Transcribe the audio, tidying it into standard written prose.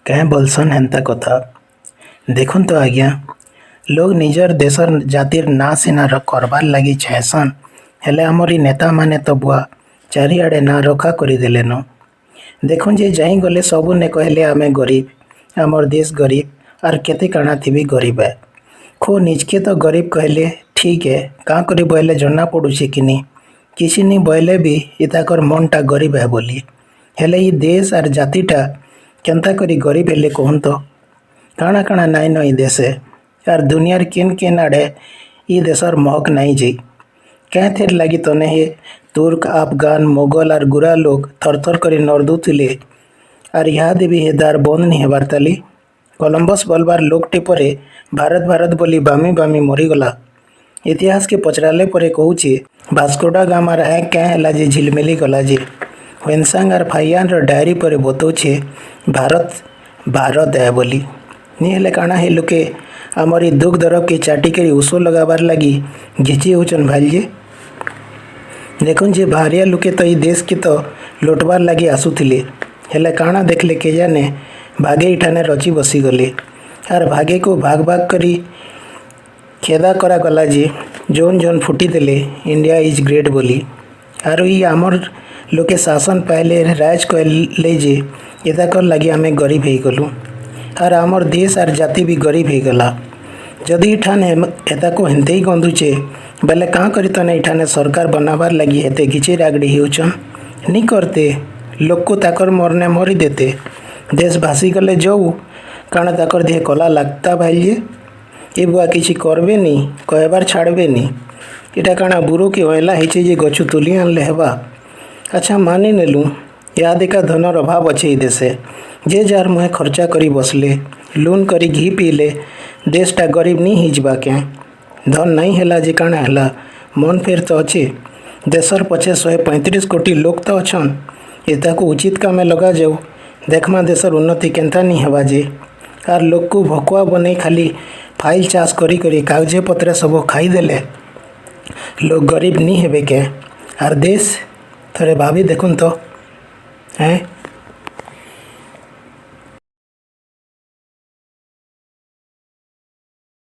କାଁ ବୋଲସନ୍ ହେନ୍ତା କଥା? ଦେଖୁନ୍ ତ ଆଜ୍ଞା, ଲୋକ୍ ନିଜର୍ ଦେଶର୍ ଜାତିର୍ ନାଁ ସିନା କର୍ବାର୍ ଲାଗି ଚାହେଁସନ୍, ହେଲେ ଆମର୍ ଇ ନେତାମାନେ ତ ବୁଆ ଚାରିଆଡ଼େ ନାଁ ରଖା କରିଦେଲେନ। ଦେଖୁନ୍ ଯେ ଯାହିଁ ଗଲେ ସବୁନେ କହେଲେ ଆମେ ଗରିବ୍, ଆମର୍ ଦେଶ୍ ଗରିବ୍ ଆର୍ କେତେ କାଣା ଥି ବି ଗରିବ୍ ଏ। ଖୋ ନିଜ୍କେ ତ ଗରିବ୍ କହେଲେ ଠିକ୍ ଏ, କାଁ କରି ବଏଲେ ଜନା ପଡ଼ୁଛେ କିନି, କିଛି ନି ବଏଲେ ବି ଇତାକର୍ ମନ୍ଟା ଗରିବ୍ ଏ ବୋଲି। ହେଲେ ଇ ଦେଶ୍ ଆର୍ ଜାତିଟା କେନ୍ତା କରି ଗରିବ୍ ହେଲେ କହୁନ୍ ତ? କାଣା କାଣା ନାଇଁନ ଇ ଦେଶେ ଆର୍ ଦୁନିଆର୍ କେନ୍ କେନ୍ ଆଡ଼େ ଇ ଦେଶର୍ ମହକ୍ ନାଇଁ ଯାଇ। କାଏଁଥିର୍ ଲାଗି ତନେ ହେ ତୁର୍କ, ଆଫଗାନ୍, ମୋଗଲ୍ ଆର୍ ଗୁରା ଲୋକ୍ ଥର୍ଥର୍ କରି ନର୍ଦୁଥିଲେ ଆର୍ ଇହାଦେ ବି ହେ ଦାର୍ ବନ୍ଦ୍ ନି ହେବାର୍ ତାଲି। କଲମ୍ବସ୍ ବଲ୍ବାର୍ ଲୋକ୍ଟେ ପରେ ଭାରତ୍ ଭାରତ୍ ବୋଲି ବାମି ବାମି ମରିଗଲା। ଇତିହାସ୍କେ ପଚ୍ରାଲେ ପରେ କହୁଛେ ଭାସ୍କୋଡ଼ା ଗାମାର୍ ଆଁଖ୍ କାଁ ହେଲା ଯେ ଝିଲ୍ମିଲି ଗଲା ଯେ? ହୁଏନ୍ସାଙ୍ଗ୍ ଆର୍ ଫାହିୟାନ୍ର ଡାଏରୀ ପରେ ବତଉଛେ ଭାରତ୍ ଭାରତ୍ ଏ ବୋଲି। ନି ହେଲେ କାଣା ହେ ଲୁକେ ଆମର୍ ଇ ଦୁଃଖ୍ ଦରଦ୍କେ ଚାଟିକରି ଉଷୋ ଲଗାବାର୍ ଲାଗି ଘିଚି ହଉଛନ୍ ଭାଏଲ୍ ଯେ? ଦେଖୁନ୍ ଯେ ବାହାରିଆ ଲୁକେ ତ ଇ ଦେଶ୍କେ ତ ଲୁଟ୍ବାର୍ ଲାଗି ଆସୁଥିଲେ, ହେଲେ କାଣା ଦେଖ୍ଲେ କେଜାନେ ଭାଗେ ଇଠାନେ ରଚି ବସିଗଲେ ଆର୍ ଭାଗେକୁ ଭାଗ୍ ଭାଗ୍ କରି ଖେଦା କରାଗଲା ଯେ ଜୋନ୍ ଜୋନ୍ ଫୁଟିଦେଲେ ଇଣ୍ଡିଆ is great ବୋଲି। ଆରୁ ଇ ଆମର୍ ଲୋକେ ଶାସନ୍ ପାଏଲେ, ରାଏଜ୍ କଲେ ଯେ ଇତାକର୍ ଲାଗି ଆମେ ଗରିବ୍ ହେଇଗଲୁ ଆର୍ ଆମର୍ ଦେଶ୍ ଆର୍ ଜାତି ବି ଗରିବ୍ ହେଇଗଲା। ଯଦି ଇଠାନେ ହେତାକୁ ହେନ୍ତେ ହିଁ ଗନ୍ଧୁଛେ ବେଲେ କାଁ କରି ତନେ ଇଠାନେ ସରକାର୍ ବନାବାର୍ ଲାଗି ହେତେ ଘିଚିର୍ ଆଗ୍ଡ଼ି ହେଉଛନ୍? ନି କର୍ତେ, ଲୋକ୍କୁ ତାକର୍ ମର୍ନେ ମରିଦେତେ, ଦେଶ୍ ଭାସିଗଲେ ଯଉ, କାଣା ତାକର୍ ଦିହେ କଲା ଲାଗ୍ତା ଭାଏଲ୍ ଯେ? ଏ ବୁଆ କିଛି କର୍ବେନି, କହେବାର୍ ଛାଡ଼୍ବେନି। ଇଟା କାଣା ବୁରୋକେ ଅଏଁଲା ହେଇଛେ ଯେ ଗଛୁ ତୁଲି ଆନ୍ଲେ ହେବା? ଆଚ୍ଛା ମାନି ନେଲୁଁ, ଇହାଦେକା ଧନର୍ ଅଭାବ୍ ଅଛେ ଇ ଦେଶେ। ଯେ ଯାହାର୍ ମୁହେଁ ଖର୍ଚ୍ଚା କରି ବସ୍ଲେ, ଲୁନ୍ କରି ଘି ପିଇଲେ ଦେଶ୍ଟା ଗରିବ୍ ନି ହେଇଯିବା କେଁ? ଧନ୍ ନାଇଁ ହେଲା ଯେ କାଣା ହେଲା, ମନ୍ ଫେର୍ ତ ଅଛେ। ଦେଶର୍ ପଛେ 135 କୋଟି ଲୋକ୍ ତ ଅଛନ୍, ଇତାକୁ ଉଚିତ୍ କାମେ ଲଗାଯାଉ, ଦେଖ୍ମା ଦେଶର୍ ଉନ୍ନତି କେନ୍ତା ନି ହେବା ଯେ? ଆର୍ ଲୋକ୍କୁ ଭକୁଆ ବନେଇ ଖାଲି ଫାଇଲ୍ ଚାଷ୍ କରି କରି କାଗ୍ଜେ ପତ୍ରେ ସବୁ ଖାଇଦେଲେ ଲୋକ୍ ଗରିବ୍ ନି ହେବେ କେଁ? ଆର୍ ଦେଶ୍? ଥରେ ଭାବି ଦେଖୁନ୍ ତ, ଏଁ?